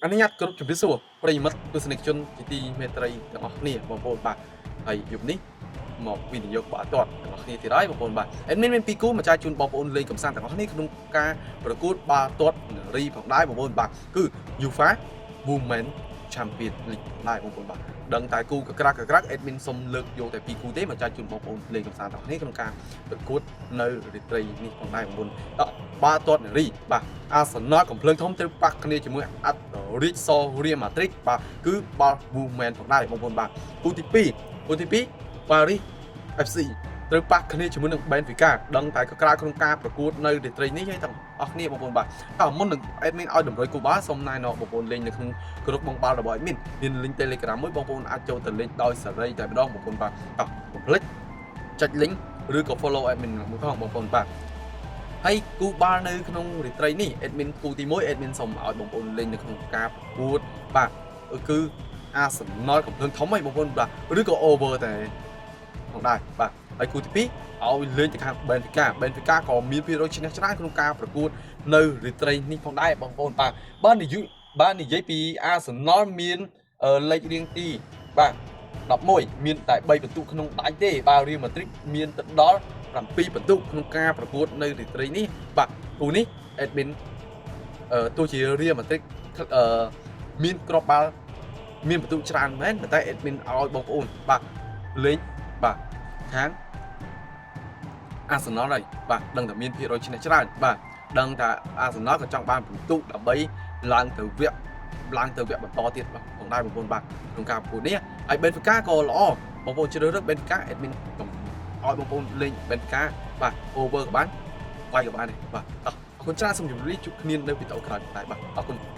អនុញ្ញាតគ្រប់ជម្រាបសួរប្រិយមិត្តទស្សនិកជនជាទីមេត្រីទាំងអស់គ្នាបងប្អូនបាទហើយយប់នេះមកវិនិយោគបាល់ទាត់ទាំងអស់គ្នាទៀតហើយបងប្អូនបាទ admin មានពីរគូមកចែកជូនបងប្អូនលេងកម្សាន្តទាំងអស់គ្នាក្នុងការប្រកួតបាល់ទាត់នារីផងដែរបងប្អូនបាទគឺ UEFA Women Champion League ដែរបងប្អូនបាទដឹងតែគូកក្រាក់កក្រាក់ admin សុំលើកយកតែពីរគូទេមកចែកជូនបងប្អូនលេងកម្សាន្តទាំងអស់គ្នាក្នុងការប្រកួតនៅរាត្រីនេះផងដែរបងប្អូនដល់បាល់ទាត់នារីបាទអាសនលកំភ្លើងធំត្រូវប៉ះគ្នាជាមួយអត្តរាជសរៀលម៉ាឌ្រីតបាទគឺបាល់ Women ផងដែរបងប្អូនបាទគូទី2គូទី2 Paris FC ត្រូវប៉ះគ្នាជាមួយនឹង Benfica ដឹងតែកក្រាក្នុងការប្រកួតនៅរាត្រីនេះហើយទាំងអស់គ្នាបងប្អូនបាទតើមុននឹង admin ឲ្យតម្រុយគូបាល់សូមណែនាំបងប្អូនលេងនៅក្នុងក្រុមបងបាល់របស់ admin មាន link Telegram មួយបងប្អូនអាចចូលទៅលេងដោយសេរីតែម្ដងបងប្អូនបាទតោះកុំភ្លេចចុច link ឬក៏ follow admin មួយផងបងប្អូនបាទហើយគូបាល់នៅក្នុងរាត្រីនេះ admin គូទី1 admin សូមឲ្យបងប្អូនលេងនៅក្នុងការប្រកួតបាទគឺអាសនលកំភ្លើងធំហើយបងប្អូនបាទឬក៏ over តែផងដែរបាទហើយគូទី2ឲ្យលេងទៅខាង Benfica Benfica ក៏មានភាគរយឈ្នះច្រើនក្នុងការប្រកួតនៅរាត្រីនេះផងដែរបងប្អូនបាទបើនិយាយបើនិយាយពី Arsenal មានលេខរៀងទីបាទ11មានតែ3ពិន្ទុក្នុងដៃទេបាទ Real Madrid មានទៅដល់7ពិន្ទុក្នុងការប្រកួតនៅរាត្រីនេះបាទគូនេះ admin ទោះជា Real Madrid មានគ្រាប់បាល់មានពិន្ទុច្រើនមែនប៉ុន្តែ admin ឲ្យបងប្អូនបាទលេងបាទខាងអាសនលហើយបាទដឹងតែមានភាគរយឈ្នះច្រើនបាទដឹងថាអាសនលក៏ចង់បានពិន្ទុដើម្បីឡើងទៅវគ្គបន្តទៀតបាទផងដែរបងប្អូនបាទក្នុងការប្រកួតនេះហើយ Benfica ក៏ល្អបងប្អូនជ្រើសរើស Benfica admin ឲ្យបងប្អូនលេង Benfica បាទ over ក៏បានវាយក៏បានដែរបាទតោះអរគុណច្រើនសូមជម្រាបលាជួបគ្នានៅវីដេអូក្រោយដែរបាទអរគុណ។